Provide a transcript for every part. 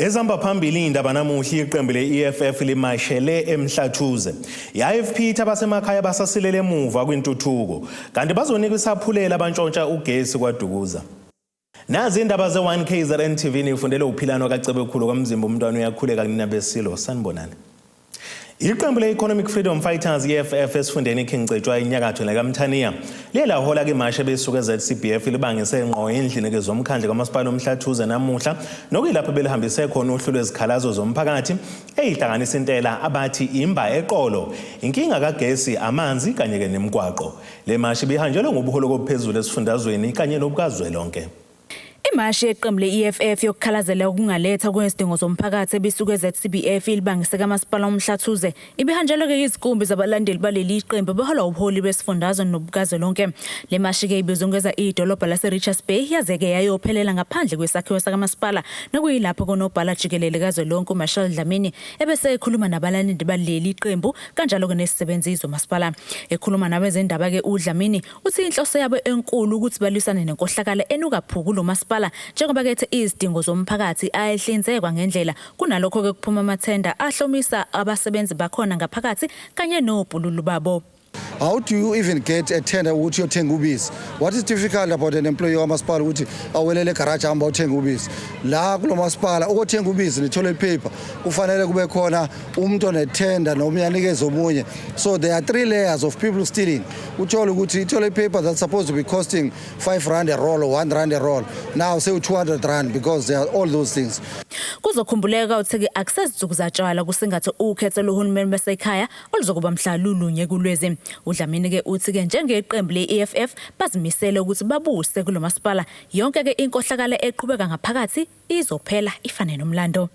Ezihamba phambili indaba namuhla, iqembu le-EFF limashele eMhlathuze. I-IFP ithi abasemakhaya basasilele emuva kwintuthuko, kanti bazonikwa isaphulela abantshontsha ugesi KwaDukuza. Nazi indaba ze-1 KZN TV, nifundele uphilano kaCebekhulu kwaMzimba, umntwana uyakhuleka kunina besilo. Sanibonani. Iqembu le-Economic Freedom Fighters, EFF, esifundeni iKing Cetshwayo inyakatho nekaMthaniya liye lahola kimashe besuka e-ZCBF libangise ngqo endlini kezomkhandlu kamasipala uMhlathuze namuhla, nokuyilapho belihambise khona uhlu lwezikhalazo zomphakathi eyihlanganisa intela abathi imba eqolo, inkinga kagesi, amanzi kanye-ke nemigwaqo. Le mashi ibihanjelwe ngubuholi obuphezulu esifundazweni kanye nobukazwelonke. Imashi yeqembu le-EFF yokukhalazela ukungaletha kwezidingo zomphakathi ebisuke e-ZCBF ilibangise kamasipala uMhlathuze ibihanjelwe-ke izikumbi zabalandeli baleli qembu beholwa ubuholi besifundazwe nobukazwelonke. Le mashi-ke ibizungeza idolobha lase-Richards Bay yaze-ke yayophelela ngaphandle kwesakhiwo sakamasipala, nokuyilapho konobhala jikelele kazwelonke uMarshall Dlamini ebese ekhuluma nabalandeli baleli qembu kanjalo-ke nesisebenzi zomasipala. Ekhuluma nabezendaba-ke uDlamini uthi inhloso yabo enkulu ukuthi balwisane nenkohlakalo enuka phu kulo masipala, njengoba kethe izidingo zomphakathi ayihlinzekwa ngendlela, kunalokho-ke kuphuma amathenda ahlomisa abasebenzi bakhona ngaphakathi kanye nobhululu babo. How do you even get a tender ukuthi uyothenga ubisi? What is difficult about an employee wamasipala ukuthi awelele egarage, ahambe awuthenga ubisi? La kulo masipala ukothenga ubisi ne-toilet paper kufanele kube khona umuntu onethenda noma uyanikeza omunye. So there are three layers of people stealing. Uthole ukuthi i-toilet paper that's supposed to be costing R5 a roll or R1 a roll now say R200 because there are all those things. Kuzokhumbuleka ukuthi-ke akusezinsuku zatshwala kusingathe ukhetho lohulumeni basekhaya oluzokuba mhla lulunye kuLwezi. UDlamini-ke uthi-ke njengeqembu le-EFF bazimisele ukuthi babuse kulo masipala, yonke-ke inkohlakalo eqhubeka ngaphakathi izophela ifane nomlando.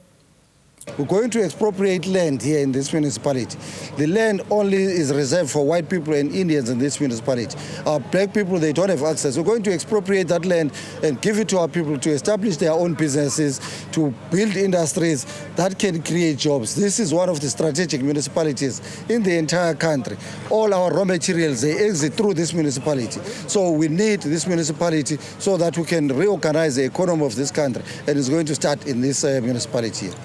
We're going to expropriate land here in this municipality. The land only is reserved for white people and Indians in this municipality. Our black people, they don't have access. We're going to expropriate that land and give it to our people to establish their own businesses, to build industries that can create jobs. This is one of the strategic municipalities in the entire country. All our raw materials, they exit through this municipality. So we need this municipality so that we can reorganize the economy of this country. And it's going to start in this municipality here.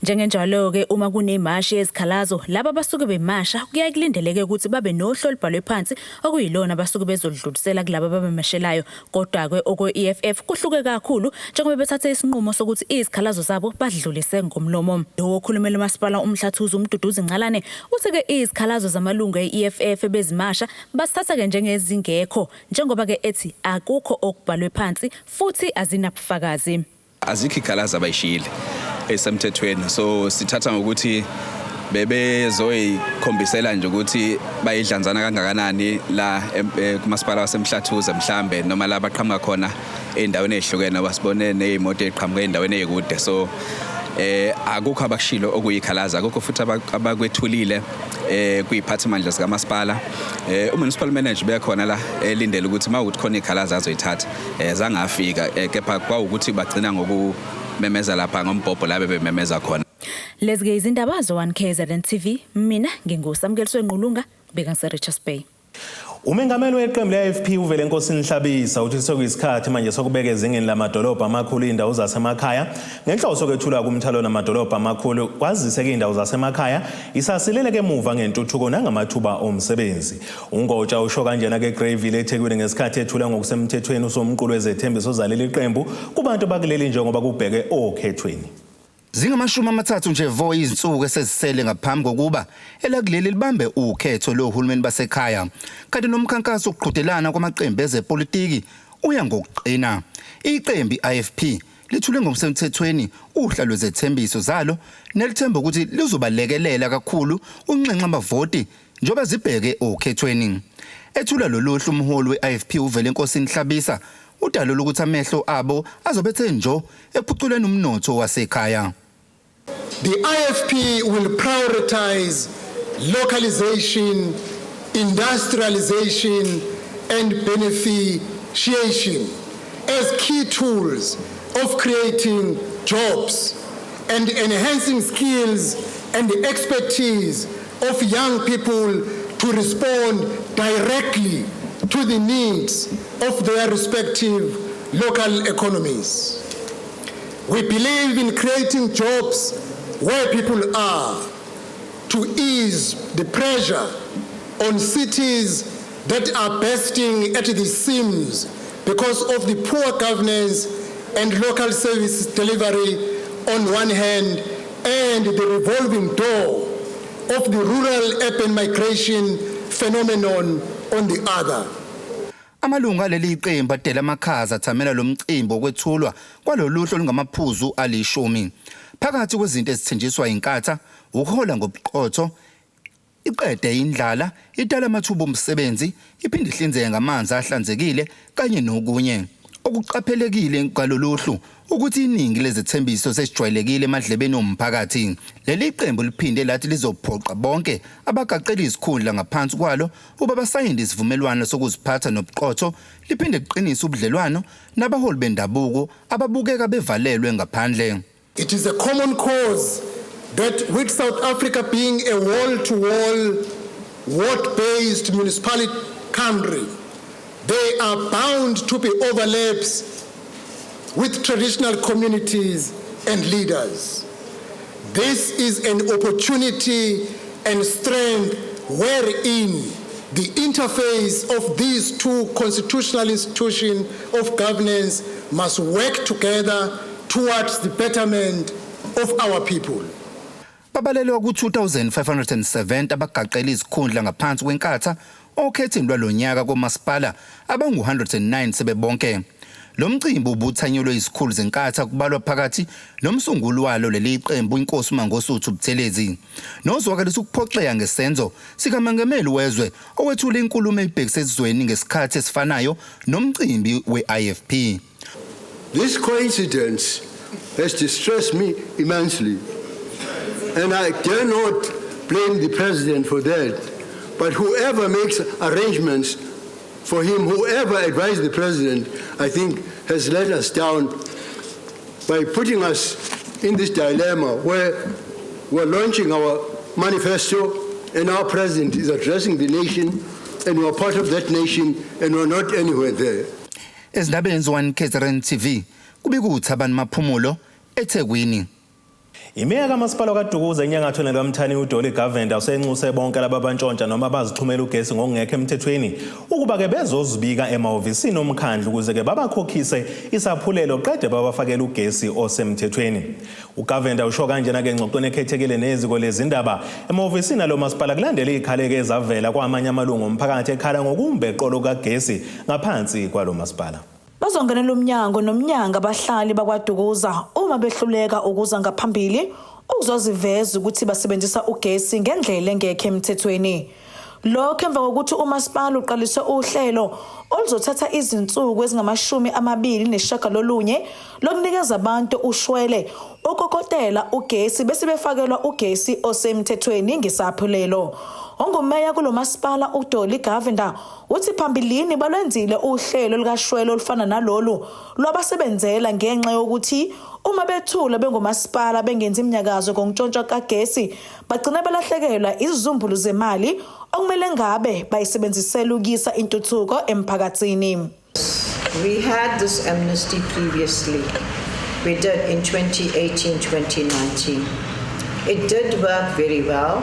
Njengenjalo-ke uma kunemashi yezikhalazo, laba basuke bemasha kuyaye kulindeleke ukuthi babe nohlu olubhalwe phansi okuyilona basuke bezoludlulisela kulaba ababemashelayo. Kodwa-ke okwe-EFF kuhluke kakhulu, njengoba bethathe isinqumo sokuthi izikhalazo zabo badlulise ngomlomo. Lowo okhulumela umasipala uMhlathuze uMduduzi Ncalane uthi-ke izikhalazo zamalungu e-EFF bezimasha basithatha-ke njengezingekho, njengoba-ke ethi akukho okubhalwe phansi futhi azinabufakazi. Azikho ikhalazo abayishiyile esemthethweni, so sithatha ngokuthi bebezoyikhombisela nje ukuthi bayidlanzana kangakanani la kumasipala waseMhlathuze, mhlambe noma la baqhamuka khona ey'ndaweni ey'hlukene, basibone ney'moto ey'qhamuka ey'ndaweni ey'kude. So akukho abakushilo okuyikhalaza, akukho futhi abakwethulile kuyiphathimandla zikamasipala. Umunicipal manager bekhona la elindele ukuthi mawukuthi khona ikhalaza azoyithatha, zangafika, kepha kwawukuthi bagcina ngokumemeza lapha ngombhobho la bebememeza khona. Lezi-ke izindaba zo-1 KZN TV, mina nginguSamukeliswe Nqulunga, beka ngise-Richards Bay. Umengameli weqembu le-IFP uVelenkosini Hlabisa uthi sekuyisikhathi manje sokubeka ezingeni lamadolobha amakhulu iy'ndawo zasemakhaya ngenhloso yokwethulwa kumthwalo namadolobha amakhulu, kwazise-ke iy'ndawo zasemakhaya isasileleke emuva ngentuthuko nangamathuba omsebenzi. UNgotsha usho kanjena-ke eGreyville eThekwini ngesikhathi ethula ngokusemthethweni usomqulu wezethembiso zaleli qembu kubantu bakuleli njengoba kubheke okhethweni. Zingamashumi 30 nje vo izinsuku esezisele ngaphambi kokuba elakuleli libambe ukhetho lohulumeni basekhaya. Kanti nomkhankaso wokuqhudelana kwamaqembu ezepolitiki uya ngokuqina. Iqembu i-IFP lithule ngokusemthethweni uhla lwezethembiso zalo nelithemba ukuthi lizobalekelela kakhulu unxenxa amavoti njengoba zibheke okhethweni. Ethula lolu hlu, umholi we-IFP uVelenkosini Hlabisa udalula ukuthi amehlo abo azobe ethe njo ekuphuculeni umnotho wasekhaya. The IFP will prioritize localization, industrialization, and beneficiation as key tools of creating jobs and enhancing skills and the expertise of young people to respond directly to the needs of their respective local economies. We believe in creating jobs where people are to ease the pressure on cities that are bursting at the seams because of the poor governance and local service delivery on one hand and the revolving door of the rural urban migration phenomenon on the other. Amalungu aleli qembu adela amakhaza athamela lo mcimbi wokwethulwa kwalolu hlu olungamaphuzu alishumi. Phakathi kwezinto ezithenjiswa iNkatha, ukuhola ngobuqotho, iqede indlala, idala amathuba omsebenzi, iphinde ihlinzeke ngamanzi ahlanzekile kanye nokunye. Okuqaphelekile ngalolu hlu ukuthi iningi lezethembiso sesijwayelekile emadlebeni omphakathi. Leli qembu liphinde lathi lizophoqa bonke abagaqela izikhundla ngaphansi kwalo ukuba basayinde isivumelwano sokuziphatha nobuqotho, liphinde liqinise ubudlelwano nabaholi bendabuko ababukeka bevalelwe ngaphandle. It is a common cause that with South Africa being a wall-to-wall, ward-based municipality country, there are bound to be overlaps with traditional communities and leaders. This is an opportunity and strength wherein the interface of these two constitutional institutions of governance must work together towards the betterment of our people. Babalelwa ku-2570 abagaqela izikhundla ngaphansi kweNkatha okhethweni lwalonyaka komasipala abangu-109 sebebonke. Lo mcimbi ubuthanyelwe izikhulu zeNkatha, kubalwa phakathi nomsunguli walo leli qembu, inkosi Mangosuthu Buthelezi, nozwakalisa ukuphoxeka ngesenzo sikamengameli wezwe owethula inkulumo ebhekise esizweni ngesikhathi esifanayo nomcimbi we-IFP. This coincidence has distressed me immensely. And I dare not blame the president for that. But whoever makes arrangements for him, whoever advised the president, I think has let us down by putting us in this dilemma where we're launching our manifesto and our president is addressing the nation and we're part of that nation and we're not anywhere there. Ezindabeni ze-1 KZN TV, kubika uThabani Maphumulo eThekwini. Imeya kamasipala kaDukuza enyakatho nekaMthaniya, uDolly Govender, usenxuse bonke laba bantshontsha noma bazixhumela ugesi ngokungekho emthethweni ukuba-ke bezozibika emahhovisini omkhandlu ukuze-ke babakhokhise isaphulelo qede babafakele ugesi osemthethweni. UGovender usho kanjena-ke engxoxweni ekhethekile neziko lezindaba emahhovisini alo masipala kulandela iy'khalo-ke ezavela kwamanye amalungu omphakathi ekhala ngokumba eqolo kagesi ngaphansi kwalo masipala. Bazongenela umnyango nomnyango abahlali bakwaDukuza uma behluleka ukuza ngaphambili ukuzoziveza ukuthi basebenzisa ugesi ngendlela engekho emthethweni. Lokho emva kokuthi umasipala uqalise uhlelo oluzothatha izinsuku ezingama-29 lokunikeza abantu ushwele ukokotela ugesi bese befakelwa ugesi osemthethweni ngesaphulelo. Ongumeya kulo masipala, uDolly Govender, uthi phambilini balwenzile uhlelo likashwele olufana nalolu lwabasebenzela ngenxa yokuthi uma bethula bengomasipala bengenzi iminyakazo ngokuntshontshwa kagesi, bagcina belahlekelwa izizumbulu zemali okumele ngabe bayisebenzisela ukuyisa intuthuko emphakathini. We had this amnesty previously. We did in 2018 2019. It did work very well.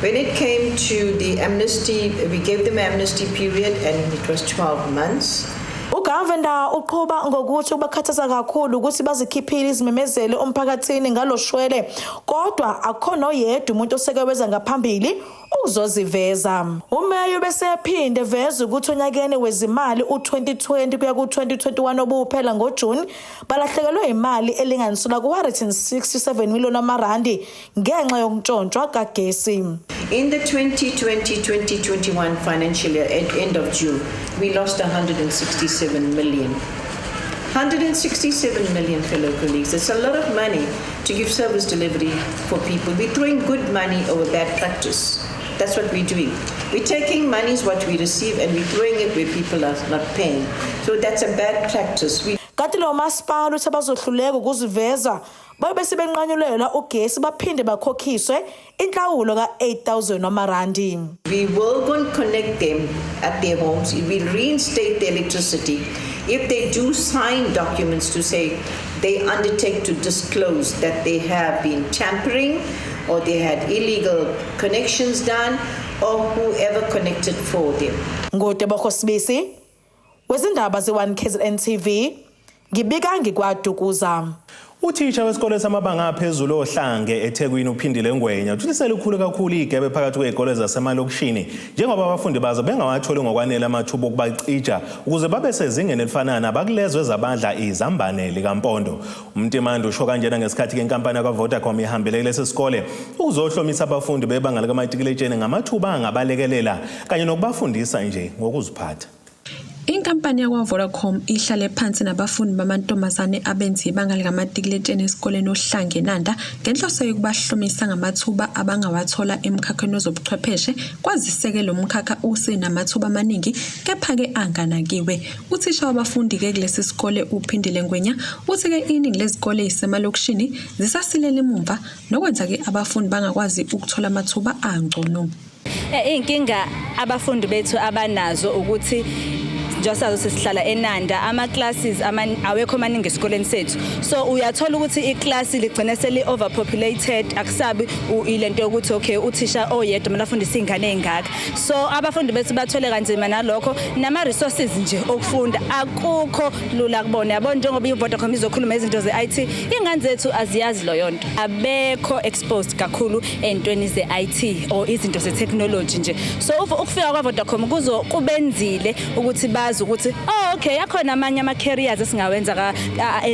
When it came to the amnesty, we gave them amnesty period and it was 12 months. UGovender uqhuba ngokuthi ubakhathaza kakhulu ukuthi bazikhiphile izimemezelo omphakathini ngaloshwele, kodwa akukho noyedwa umuntu oseke weza ngaphambili ukuzoziveza. Umeya bese ephinde veza ukuthi onyakeni wezimali u2020 kuya ku2021 obuphela ngoJune, balahlekelwe imali elinganiselwa ku167 million amarandi ngenxa yokuntshontshwa kagesi. In the 2020-2021 financial year, at end of June, we lost 167 million. 167 million, fellow colleagues. It's a lot of money to give service delivery for people. We're throwing good money over bad practice. That's what we're doing. We're taking monies what we receive and we're throwing it where people are not paying. So that's a bad practice. We Kanti lo masipala uthi abazohluleka ukuziveza babe sebenqanyulelwa ugesi baphinde bakhokhiswe inhlawulo ka-8000 wamarandi. We will go and connect them at their homes. We will reinstate the electricity if they do sign documents to say They undertake to disclose that they have been tampering or they had illegal connections done or whoever connected for them. NguTebogo Sibisi wezindaba ze-1 KZN TV, ngibika ngiKwaDukuza. Uthisha wesikole samabanga aphezulu Ohlange eThekwini, uPhindile Ngwenya, uthi selikhulu kakhulu igebe phakathi kwezikole zasemalokishini, njengoba abafundi bazo bengawatholi ngokwanele amathuba okubacija ukuze babe sezingeni elifanayo nabakulezo ezabadla izambane likaMpondo. UMntimande usho kanjena ngesikhathi ke inkampani yakwa-Vodacom ihambele kulesi sikole ukuzohlomisa abafundi bebanga likamatikuletsheni ngamathuba angabalekelela kanye nokubafundisa nje ngokuziphatha. Inkampani yakwa-Vodacom ihlale phansi nabafundi bamantombazane abenza ibanga likamatikuletsheni esikoleni Ohlange eNanda ngenhloso yokubahlomisa ngamathuba abangawathola emkhakheni wezobuchwepheshe, kwazise-ke lo mkhakha usenamathuba amaningi kepha-ke anganakiwe. Uthisha wabafundi-ke kulesi sikole, uPhindile Ngwenya, uthi-ke iningi lezikole ey'semalokishini zisasilela emumva, nokwenza-ke abafundi bangakwazi ukuthola amathuba angcono. Iy'nkinga abafundi bethu abanazo ukuthi njengoba sazi sihlala eNanda, ama-classes awekho amaningi esikoleni sethu, so uyathola ukuthi iklasi ligcine seli-overpopulated, akusabi ilento yokuthi okay, uthisha oyedwa kumele afundise iy'ngane ey'ngaka. So abafundi bethu bathole kanzima nalokho, nama-resources nje okufunda akukho lula kubona, yabo. Njengoba i-Vodacom izokhuluma izinto ze-IT, iy'ngane zethu aziyazi loyo nto, abekho exposed kakhulu ey'ntweni ze-IT or izinto ze-technology nje. So ukufika kwa-Vodacom kuzo kubenzile ukuthi bazi ukuthi oh okay, akhona amanye ama-careers esingawenza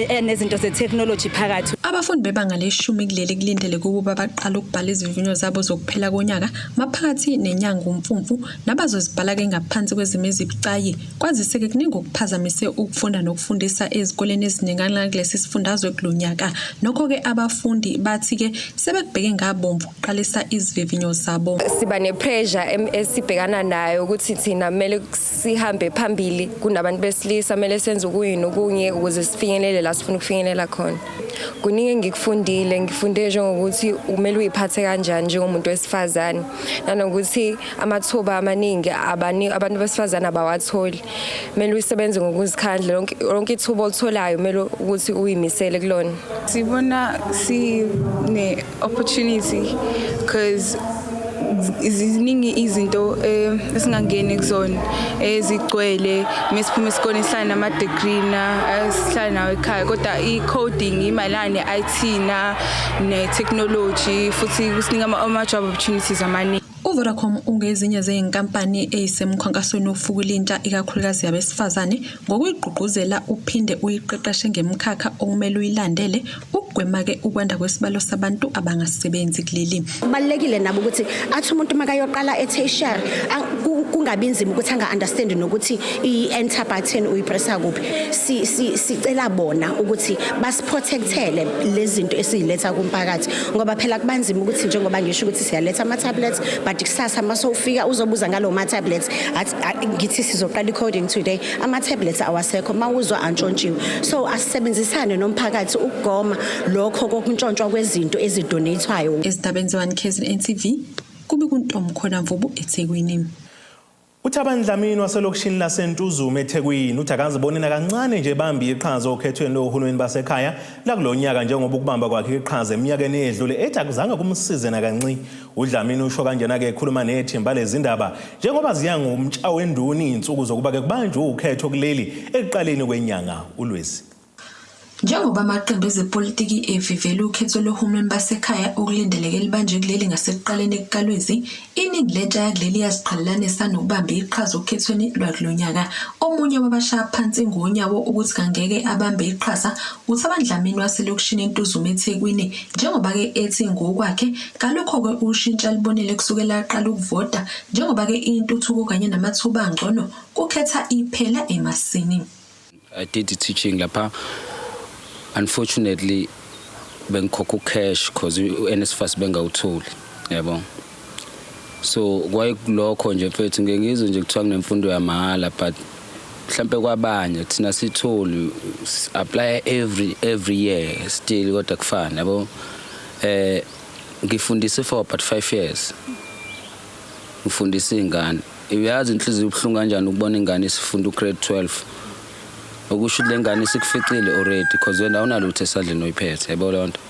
enezinto ze-technology phakathi. Abafundi bebanga leshumi kuleli kulindeleke ukuba baqale ukubhala izivivinyo zabo zokuphela konyaka maphakathi nenyanga uMfumfu, nabazozibhala-ke ngaphansi kwezimo ezibucayi, kwazise-ke kuningi okuphazamise ukufunda nokufundisa ezikoleni eziningana kulesi sifundazwe kulo nyaka. Nokho-ke abafundi bathi-ke sebekubheke ngabomvu ukuqalisa izivivinyo zabo. Siba ne-pressure esibhekana nayo ukuthi thina kumele sihambe phambili kunabantu besilisa, kumele senze okunye nokunye ukuze sifinyelele la sifuna ukufinyelela khona. Kuningi engikufundile, ngifunde njengokuthi kumele uyiphathe kanjani njengomuntu wesifazane, nanokuthi amathuba amaningi abantu besifazane abawatholi. Kumele uyisebenze ngokuzikhandla, lonke ithuba olitholayo kumele ukuthi uyimisele kulona. Sibona sine opportunity because ziningi izinto esingangeni kuzona ezigcwele mesiphuma esikoleni, sihlala nama degree na sihlala nawo ekhaya, kodwa i-coding imayelana ne-IT na ne-technology, futhi kusinika ama-job opportunities amaningi. UVodacom ungezinye zezinkampani ezisemkhankasweni wokufukula intsha, ikakhulukazi yabesifazane, ngokuyigqugquzela uphinde uyiqeqeshe ngemkhakha okumele uyilandele ukugwema-ke ukwanda kwesibalo sabantu abangasebenzi kuleli. Kubalulekile nabo ukuthi athi umuntu makayoqala e-tertiary kungabi nzima ukuthi anga-understand nokuthi i-enter button uyipressa kuphi. Sicela bona ukuthi basiprotectele lezi zinto esiziletha kumphakathi, ngoba phela kubanzima ukuthi njengoba ngisho ukuthi siyaletha ama-tablets, but kusasa uma sowufika uzobuza ngalowo ma-tablets, athi ngithi sizoqala i-coding today, ama-tablets awasekho, uma uzwa antshontshiwe. So asisebenzisane nomphakathi ukugoma lokho kokuntshontshwa kwezinto ezidonethwayo. Ezindabeni ze-1 KZN TV, kube kuNtomkhona Mvubu, eThekwini. UThabani Dlamini waselokishini laseNtuzuma eThekwini uthi akaziboni nakancane nje bambi iqhaza okhethweni lohulumeni basekhaya lakulo nyaka, njengoba ukubamba kwakhe iqhaza eminyakeni eyedlule ethi akuzange kumsize nakanci. UDlamini usho kanjena-ke ekhuluma nethimba lezindaba njengoba ziya ngomtsha wenduni iy'nsuku zokuba-ke kubanjwe ukhetho kuleli ekuqaleni kwenyanga uLwezi. Njengoba amaqembu ezepolitiki evivela ukhetho lohulumeni basekhaya okulindeleke libanjwe kuleli ngasekuqaleni kukaLwezi, iningi lentsha yakuleli yaziqhelelanisa nokubamba iqhaza okhethweni lwakulo nyaka. Omunye wabashaya phansi ngonyawo ukuthi kangeke abambe iqhaza uThabani Dlamini waselokishini eNtuzuma eThekwini, njengoba-ke ethi ngokwakhe kalukho-ke ushintsho alubonile kusukela aqala ukuvota, njengoba-ke intuthuko kanye namathuba angcono kukhetha iphela emasini. I did the teaching lapha. Unfortunately bengikhokha ucash because u-NSFAS bengawutholi, yabo. So kwayikulokho nje mfethu, ngeke ngizwe nje kuthiwa kunemfundo yamahhala, but mhlambe kwabanye thina sitholi apply every year still, kodwa kufana, yabo. Ngifundise for about 5 years, ngifundisa ingane. Uyazi inhliziyo ibuhlungu kanjani ukubona ingane isifunda ugrade 12. Okusho ukuthi le ngane isikuficile already, because wena awunalutho esandleni oyiphethe, yabo leyo nto.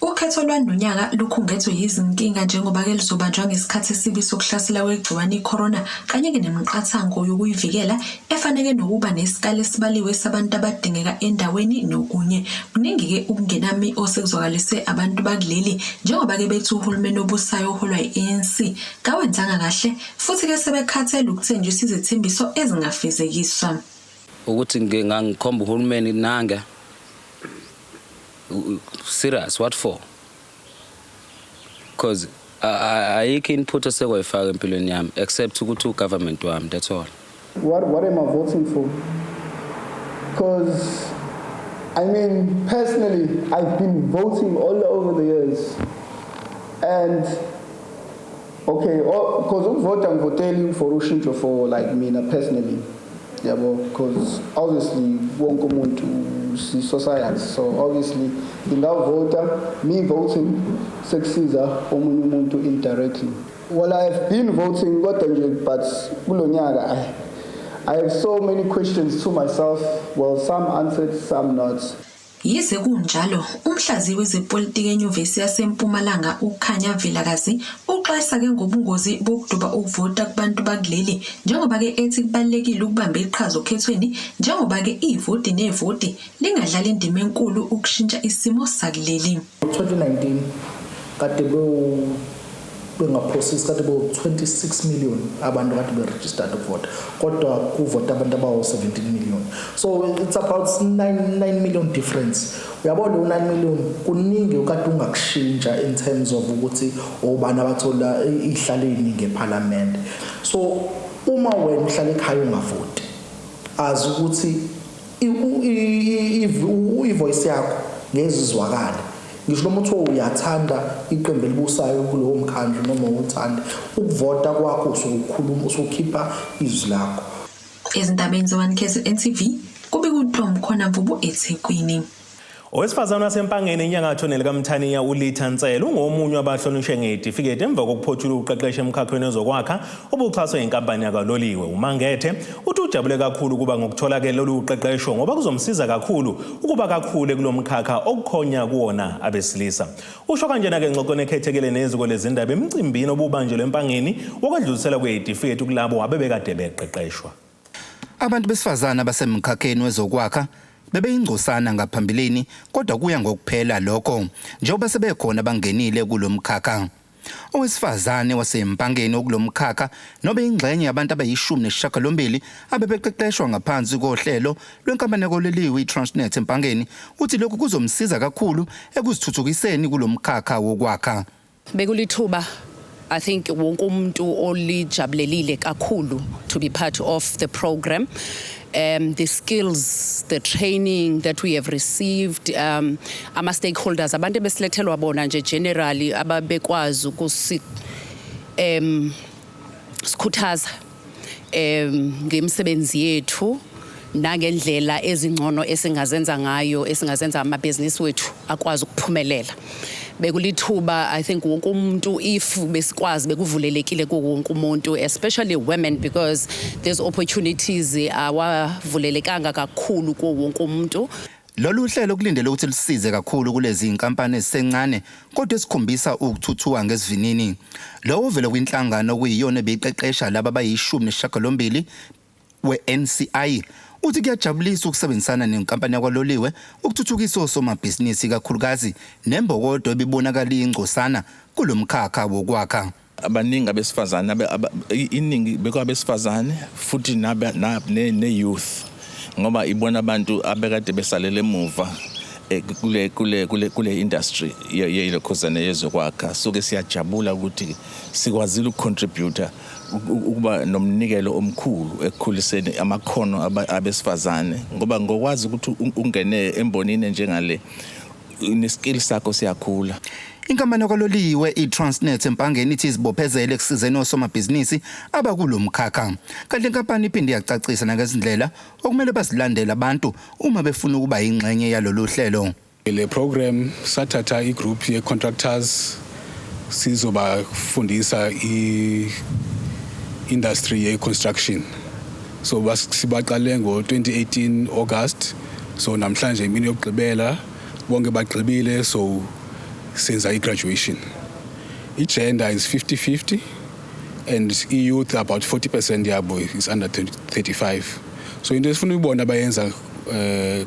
Ukhetho lwanonyaka lukhungethwe yizinkinga njengoba-ke luzobanjwa ngesikhathi esibi sokuhlasela kwegciwane i-corona kanye-ke nemiqathango yokuyivikela efaneke nokuba nesikali esibaliwe sabantu abadingeka endaweni nokunye. Kuningi-ke ukungenami osekuzwakaliswe abantu bakuleli njengoba-ke bethi uhulumeni obusayo oholwa yi-ANC kawenzanga kahle futhi-ke sebekhathele ukuthenjiswa izethembiso ezingafezekiswa. Ukuthi ngingangikhomba uhulumeni nange serious, what for? Because ayikho input osekwayifaka empilweni yami except ukuthi ugovernment wami, that's all. What am I voting for? Because, I mean, personally, I've been voting all over the years. And, okay, because ukuvota ngivoteli for ushintsho for like mina personally. Yabo, because obviously wonke umuntu si society, so obviously ngingavota, me voting sekusiza omunye umuntu indirectly. Well, I have been voting kodwa nje, but kulo nyaka I have so many questions to myself. Well, some answered, some not. Yize kunjalo, umhlaziyi wezepolitiki eNyuvesi yaseMpumalanga uKhanya Vilakazi uxwayisa-ke ngobungozi bokuduba ukuvota kubantu bakuleli njengoba-ke ethi kubalulekile ukubamba iqhaza okhethweni njengoba-ke ivoti nevoti lingadlala indima enkulu ukushintsha isimo sakuleli. 2019 kade bengaphosisi kade bewu-26 million abantu kade be-registered ukuvota, kodwa kuvota abantu abawu-17 million, so it's about 9 million difference. Uyabona, lo 9 million kuningi okade ungakushintsha in terms of ukuthi obani abathola ihlalo eziningi ephalamende. So uma wena uhlala ekhaya ungavoti, azi ukuthi i-voice yakho ngezizwakale, ngisho noma uthiwa uyathanda iqembu elibusayo kulowo mkhandlu noma uthanda, ukuvota kwakho usukukhuluma, usukhipha izwi lakho. Ezindabeni ze-1 KZN TV, kubika uTom Khona Mvubu eThekwini. Owesifazane wasempangeni enyakatho nelikaMthaniya uLitha Nsele ungomunye wabahlonishwe ngezitifiketi emva kokuphothula uqeqesho emkhakheni wezokwakha obuxhaswe inkampani yakaloliwe. UMangethe uthi ujabule kakhulu ukuba ngokuthola-ke lolu qeqesho ngoba kuzomsiza kakhulu ukuba kakhule kulo mkhakha okukhonya kuwona abesilisa. Usho kanjena-ke engxoxweni ekhethekile neziko lezindaba emcimbini obubanjelwe empangeni wokwedlulisela kwezitifiketi kulabo abebekade beqeqeshwa. Abantu besifazane abasemkhakheni wezokwakha bebeyingcosana ngaphambilini, kodwa kuya ngokuphela lokho njengoba sebekhona abangenile kulo mkhakha. Owesifazane wasempangeni okulomkhakha nobe ingxenye yabantu abayi-18 abebeqeqeshwa ngaphansi kohlelo lwenkampani yakololiwe iTransnet empangeni uthi lokhu kuzomsiza kakhulu ekuzithuthukiseni kulomkhakha wokwakha. Bekulithuba, I think, wonke umuntu olijabulelile kakhulu to be part of the program. The skills, the training that we have received, ama stakeholders, abantu ebesilethelwa bona nje generally ababekwazi ukusi sikhuthaza ngemisebenzi yethu nangendlela ezingcono esingazenza ngayo, esingazenza amabhizinisi wethu akwazi ukuphumelela. Bekulithuba, I think, wonke umuntu, if besikwazi, bekuvulelekile kuwo wonke umuntu, especially women, because there's opportunities awavulelekanga kakhulu kuwo wonke umuntu. Lolu hlelo kulindele ukuthi lusize kakhulu kulezi inkampani ezisencane kodwa esikhombisa ukuthuthuka ngesivinini. Lo uvele kwinhlangano okuyiyona ebiqeqesha laba abayi-18 we-NCI uthi kuyajabulisa ukusebenzisana nenkampani yakwaloliwe ukuthuthukisa osomabhizinisi, kakhulukazi nembokodo ebibonakala ingcosana kulomkhakha wokwakha. Abaningi abesifazane, iningi bekwabesifazane futhi ne-youth, ngoba ibona abantu abekade besalele emuva kule industry yelokhuzane yezokwakha. So-ke siyajabula ukuthi sikwazile ukucontributa, ukuba nomnikelo omkhulu ekukhuliseni amakhono abesifazane, ngoba ngokwazi ukuthi ungene embonini njengale neskill sakho siyakhula. Inkampani yakaloliwe iTransnet empangeni ithi izibophezele ekusizeni osomabhizinisi abakulo mkhakha. Kanti inkampani iphinde yacacisa nangezindlela okumele bazilandele abantu uma befuna ukuba yingxenye yalolu hlelo. Le program sathatha igroup ye-contractors sizobafundisa i-industry ye-construction. So sibaqale ngo-2018 August, so namhlanje imini yokugqibela, bonke bagqibile, so senza i-graduation. I-gender is 50-50 and i-youth about 40% yabo is under 35. So into esifuna ukubona bayenza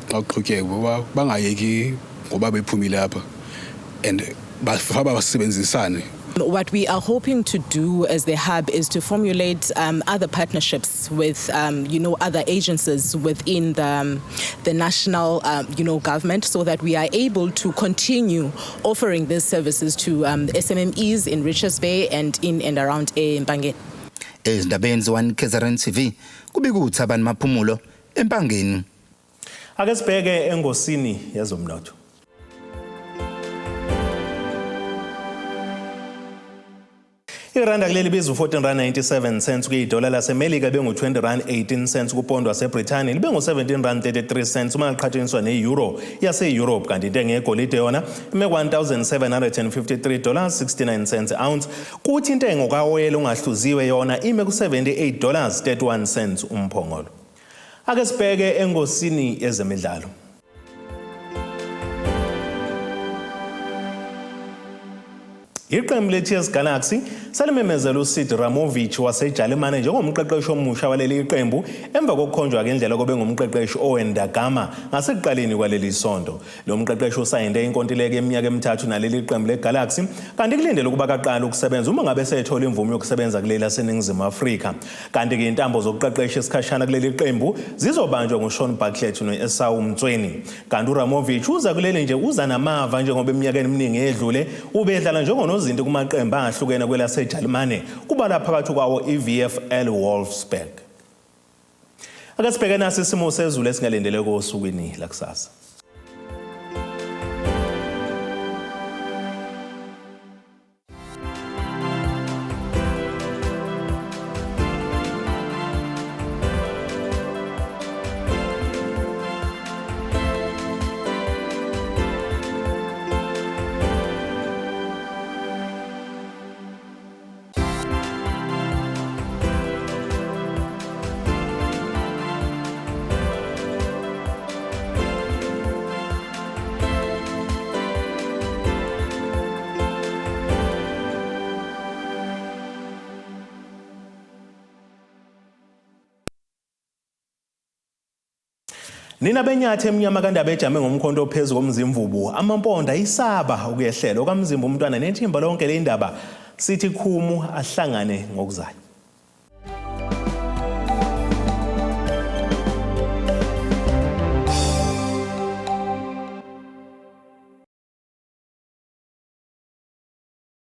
xa kuqhutyekwa, bangayeki ngoba bephumile apha and bafaba basebenzisane. What we are hoping to do as the hub is to formulate other partnerships with other agencies within the national government, so that we are able to continue offering these services to SMMEs in Richards Bay and in and around Empangeni. Ezindabeni ze-1 KZN TV, kubika uThabani Maphumulo eMpangeni. Ake sibheke engosini yezomnotho. Iranda kuleli libiza u-14 rand 97 cents kuyidola laseMelika, bengu-20 rand 18 cents kupondo waseBrithani, libe ngu-17 rand 33 cents uma liqhathaniswa ne-euro yase-Europe. Kanti intengo yegolide yona ime $1753 69 cents ounce, kuthi intengo kawoyela ongahluziwe yona ime ku-78 dollars 31 cents umphongolo. Ake sibheke engosini yezemidlalo. Iqembu le-TS Galaxy selimemezela uSead Ramovic waseJalimane njengomqeqeshi omusha waleli qembu emva kokukhonjwa ngendlela kobe ngumqeqeshi Owen Da Gama ngasekuqaleni kwaleli sonto. Lo mqeqeshi usayinde inkontileka eminyaka emithathu naleli qembu le-Galaxy, kanti kulindele ukuba kaqale ukusebenza uma ngabe sethola imvume yokusebenza kuleli laseNingizimu Afrika. Kanti-ke intambo zokuqeqesha isikhashana kuleli qembu zizobanjwa nguShaun Bartlett no-Esau Mtsweni. Kanti uRamovic uza kuleli nje uza namava, njengoba eminyakeni eminingi edlule ubedlala njengonozinti kumaqembu ahlukene kwelaseJalimane, kubala phakathi kwawo i-VfL Wolfsburg. Ake sibheke nasi isimo sezulu esingalindeleke osukwini lakusasa. Nina benyathi emnyama kandaba ejame ngomkhonto ophezu komzimvubu, amamponda isaba ukuyehlela okaMzimba umntwana nethimba lonke le ndaba, sithi khumu ahlangane ngokuzayo.